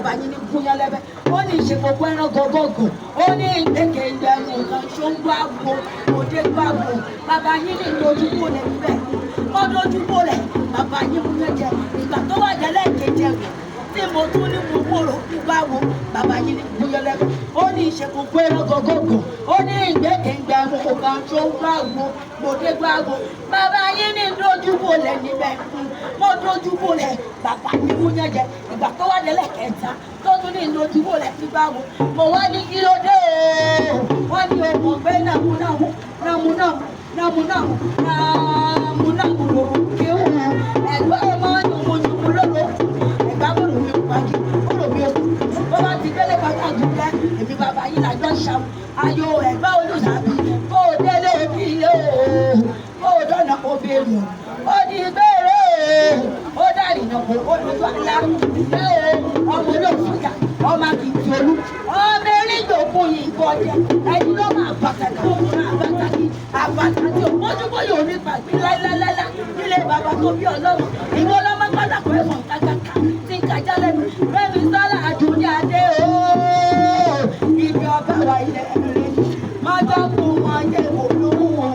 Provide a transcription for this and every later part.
Bàbá yín ní gúnyán lẹ́bẹ̀. Ó ní ìṣèkókó ẹran gọgọgọ. Ó ní ìgbékè ìgbẹ̀mù kan ṣóńgbó àgbo òde gbàgbó. Bàbá yín ní dojúkọ lẹ̀ níbẹ̀. Ó dojúkọ lẹ̀. Bàbá yín mú yẹn jẹ. Ìgbà tó wà jẹ́ lẹ́ẹ̀kejì ẹ̀wọ̀n tí mo tún ní mo wòrò gbà wo, bàbá yín ní gúnyán lẹ́bẹ̀. Ó ní ìṣèkókó ẹran gọgọgọ. Ó ní ìgbékè ìgbẹ̀mù kan ṣóńgbó àgbo òde gbàgbó. Bàbá yín ní dojúkọ lẹ̀ níbẹ̀. Mo dojúkọ lẹ̀. Bàbá yín mú yẹn jẹ. Ìgbà tó wà jẹ́ lẹ́ẹ̀kẹta tó tún ní dojúkọ lẹ̀ nígbà wo, mo wá ní kí ló dé o? Wọ́n ní ọmọ gbé nàmú nàmú nàmú nàmú nàmú nàmú nàmú nàmú lòrò kéwù. Ẹ̀gbọ́n ọmọ yùmù yùmù lòrò. Ẹ̀gbá bòrò mi kò pàgì bòrò mi ò kú. Bó bá ti délé bàbá àdúgbò, èmi bàbá yín làjọ ṣàmù. Ayò ẹ̀gbá olùsàbí kó o délé bí ilé o, kó o dọ̀nà kó o béèrè o. Ó di béèrè o, ó dàrí nà kó o lójú àlá. Ṣé o ọmọ olóòfújà, ọmọ akìtì olú, ọmọ eríjòkun yìí bọ̀jẹ̀, ẹni ló máa pàtàkì òun máa pàtàkì àbàtà tí ò mójúbóyè òní pàgbé láíláíláí nílé bàbá tó bí ọlọ́run. Ìwọ lọ́mọ pátákó ẹ̀fọn kàkàkà tí ń kájá lẹ́nu. Rẹ́mi sálà àdúnyà adé ooo, ibi ọba wa ilẹ̀ rẹ̀ májọ́ kó wọn jẹ́ olówó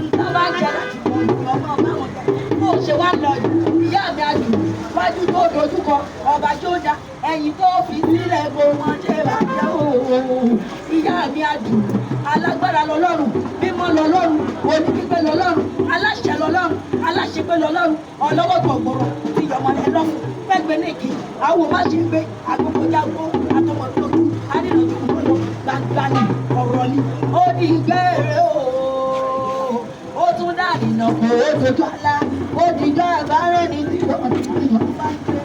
nǹkan bá jẹ́ láti wọ ìlú ọmọ báwọn jẹ. Bó o ṣe wá lọ yìí, ìyá mi àdùn, wájú tó dojúkọ ọba tó da, ẹ̀yìn tó fi sílẹ̀ kó wọn ṣe bàjẹ́ ooo. Ìyá mi àdùn, alágbára lọ́lọ́run, mímọ́ lọ́lọ́run, onípípẹ́ lọ́lọ́run, aláṣẹ lọ́lọ́run, aláṣepé lọ́lọ́run, ọlọ́wọ́ gbọ̀ngbọ̀rọ̀ ti yọmọlẹ́ lọ́fun pẹ́gbẹ́ nìkì àwọn má ṣe ń gbé agbókòjágbó àtọmọdúnrún arìnrìnàjò gbọ́dọ̀ gbangba ni ọ̀rọ̀ ni. Ó di gbére o, ó tún dàrí nà kó o dojú àlá. Ó di jọ́ àbárẹ́ ní tí wọ́n bá ń gbé.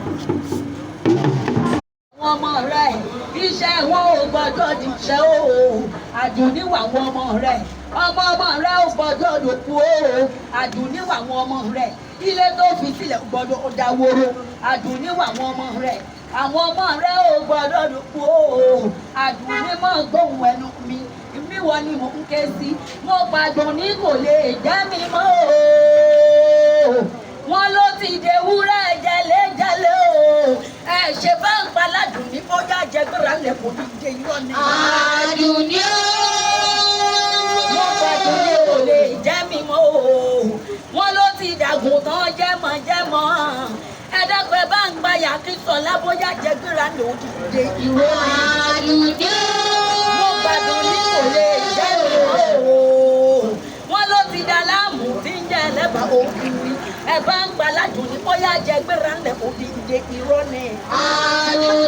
Àwọn ọmọ rẹ̀, iṣẹ́ wọn ò gbọ́dọ̀ dìṣẹ́ o. Àdùnníwà àwọn ọmọ rẹ̀, ọmọ ọmọ rẹ̀ ò gbọ́dọ̀ dòkú o. Àdùnníwà àwọn ọmọ rẹ̀, ilé tó fi sílẹ̀ ò gbọ́dọ̀ dáwóró. Àdùnníwà àwọn ọmọ rẹ̀, àwọn ọmọ rẹ̀ ò gbọ́dọ̀ dòkú o. Àdùnnímọ̀ gbóhùn ẹnu mi, míwọ ni mò ń ké sí. Mo pàdùn ní kò lè jẹ́ mi mọ́ o. Wọ́n ló ti dewúrẹ́ jẹlẹ́jẹlẹ́ o. Ẹ ṣe bá ń paládùn ní bóyá jẹgbẹ́ra lẹ̀ kò ní jẹ irọ́ ni. Àdùnní Mo pàdùn ní kò lè jẹ́ mi mọ́ o. Wọ́n ló ti dàgùn tán jẹ́mọ̀jẹ́mọ̀. Ẹ dákun, ẹ bá ń gbayà kí sọlá bóyá jẹgbẹ́ra lẹ̀ ó ti dé irọ́ ni. Àdùnní. Mo pàdùn ní kò lè jẹ́ mi mọ́ o. Wọ́n ló ti dà láàmú tí ń jẹ́ ẹlẹ́bàá òkiri. Ẹ bá ń gbaládùn ní bóyá jẹgbẹ́ra lẹ̀ ó ti dé irọ́ ni. Àdùnní.